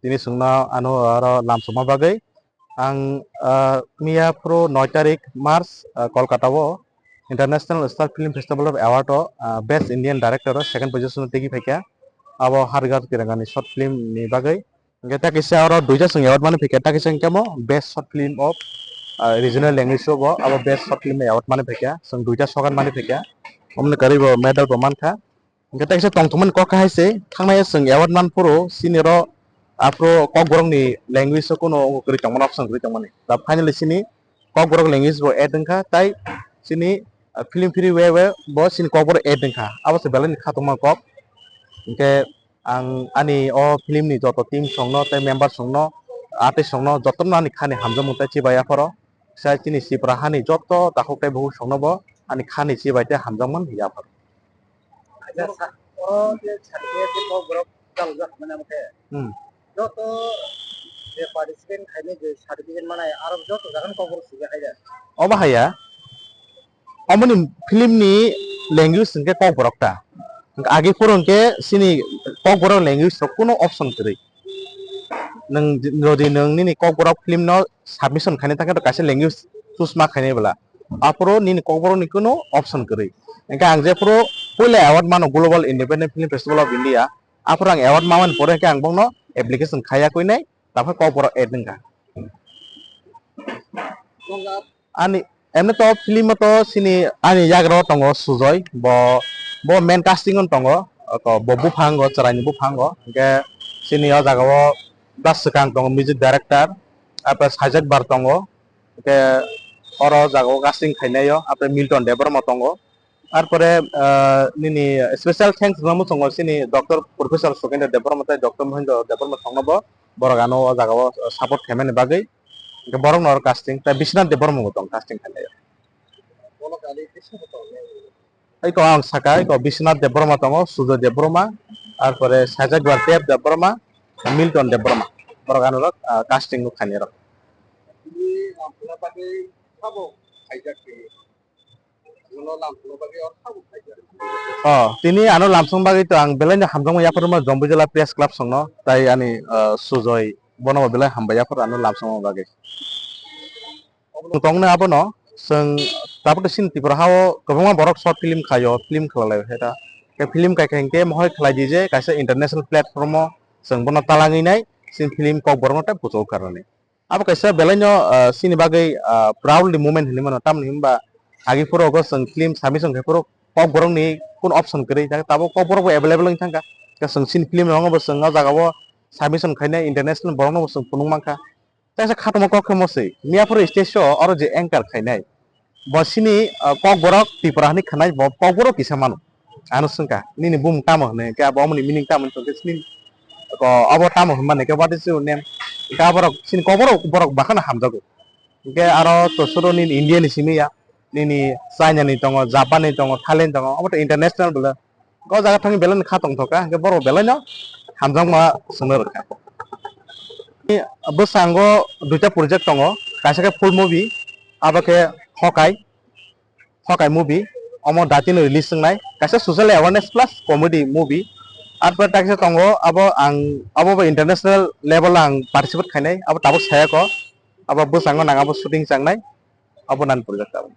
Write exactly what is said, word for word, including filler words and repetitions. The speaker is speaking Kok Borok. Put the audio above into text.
Tini chwngno ano aro lamsokma bagwi ang, ah, miya phuru noi tarik March, ah, Kolkata o International Star Film Festival of Award o, ah, Best Indian Director o second position o tigi phaikha. Abo Har Ghar Tiranga ni short film ni bagwi. Hingke ta kisa oro duita chwng award mani phaikha, ta kisa hingke mo Best Short Film of, ah, Regional Language o bo abo Best Short Film award mani phaikha, chwng duita sogan mani phaikha. Omni karwi bo medal bo mankha. Hingke ta kisa tongthokmani kok hai se, thangnai chwng award man phuru, chini ro aphuru kokborok ni language o kuno kwrwi tongmani, option kwrwi tongmani. Ta finally chini kokborok language bo add wngkha, tai chini, ah, film phiri we we bo chini kokborok add wngkha. Abo se belai ni khatungma kok. Hingke ang ani o film ni joto team songno tei member songno, artist songno jotono ani khani hamjakmung tei chibai yapharo. Sai chini Tripura hani joto takhuk tei bukhuk songno bo ani khani chibai tei hamjakmung yapharo. Acha, sa-, o je certificate je kokborok chalajak mane amo khe. Hmm. Joto je participant khainai je certificate manai aro joto jagan kokborok swijak hai da. Obo haya. Omoni film ni language hingke kokborok ta. Agi phuru hingke chini kokborok language rok kuno option kwrwi. Nwng jodi nwng nini kokborok film no submission khaina thangkhe to kaisa language choose ma khainai bwla. Aphuru nini kokborok ni kuno option kwrwi. Hingke ang jephuru puila award mano Global Independent Film Festival of India. Aphuru ang award mamani pore hingke ang bongno application khaiya kuinai, taphai kokborok add wngkha. Ani, emni to film o to chini ani yagra o tongo Sujoy, bo, bo main casting o tongo, to bo buphango, chwraini buphango, hingke chini o jaga o plus swkang tongo music director, apre Sajak Bar tongo, hingke oro jaga o casting khainai o, apre Milton Debbarma tongo, Arpore, ah, nini special thanks rwna muchungo chini Doctor Professor Sukendra Debbarma tei Doctor Mohendra Debbarma songno bo borok ano o jaga o support khaimani bagwi. Hwnkhe borokno oro casting tei Biswanath Debbarma bo tong casting khainai. Iko ang saka, iko Biswanath Debbarma tongo, Sujoy Debbarma, arpore Sajak Debbarma, Milton Debbarma. Borok ano rok, ah, casting nuk khainai rok. Oh, tini ano lamsong bagwi to ang belai no hamjakma yapharma Jombuijala Press Club songno, tai ani, ah, Sujoy bono bo belai hambai yaphar ano lamsong bagwi. Tongno abono chwng tabuk to chini Tripura hao kwbangma borok short film khaio, film khlai lai khe ta. Khe film kai khe hwnkhe mohai khlai di je kaisa international platform o chwng bono talangwi nai, chini film kok borokno tei puchok karnani. Abo kaisa belaino, ah, chini bagwi, ah, proudly moment hinwi mano, tamni hinba agi phuru ogo chwng film submission khai phuru kokborokni kun option kwrwi, tabuk kokborok bo available wng thangkha. Khe chwng chini film rokno bo chwng o jaga o submission khainai international borokno bo chwng phunuk mankha. Tei kaisa khatungma kok khe moswi, miya phuru stage show oro je anchor khainai. Bo chini, ah, kokborok Tripura hinwi khanai, bo kokborok kisa mano. Ano swngkha, "Nini bumung tamo?" hinwi, hwnkhe abo omoni meaning tamo hinwi swngkhe, "Chini ko obo tamo hinmani khe, what is your name?" Hwnkhe aborok chini kokborok borok bakhano hamjago. Hwnkhe aro to suro nini India ni simi ya, nini China ni tongo, Japan ni tongo, Thailand tongo, obo to international bwle. O jaga thangwi belai no kha tongthok kha, hwnkhe borok belai no hamjakma swngna rwkha. Bwskango duita project tongo, kaisa khe full movie, abo khe Hokai, Hokai movie, omo datino release wngnai, kaisa social awareness plus comedy movie. Arpore taksa tongo, abo ang, abo bo international level o ang participate khainai, abo tabuk saya kho, abo bwskango nang abo shooting changnai, abo nani project abo.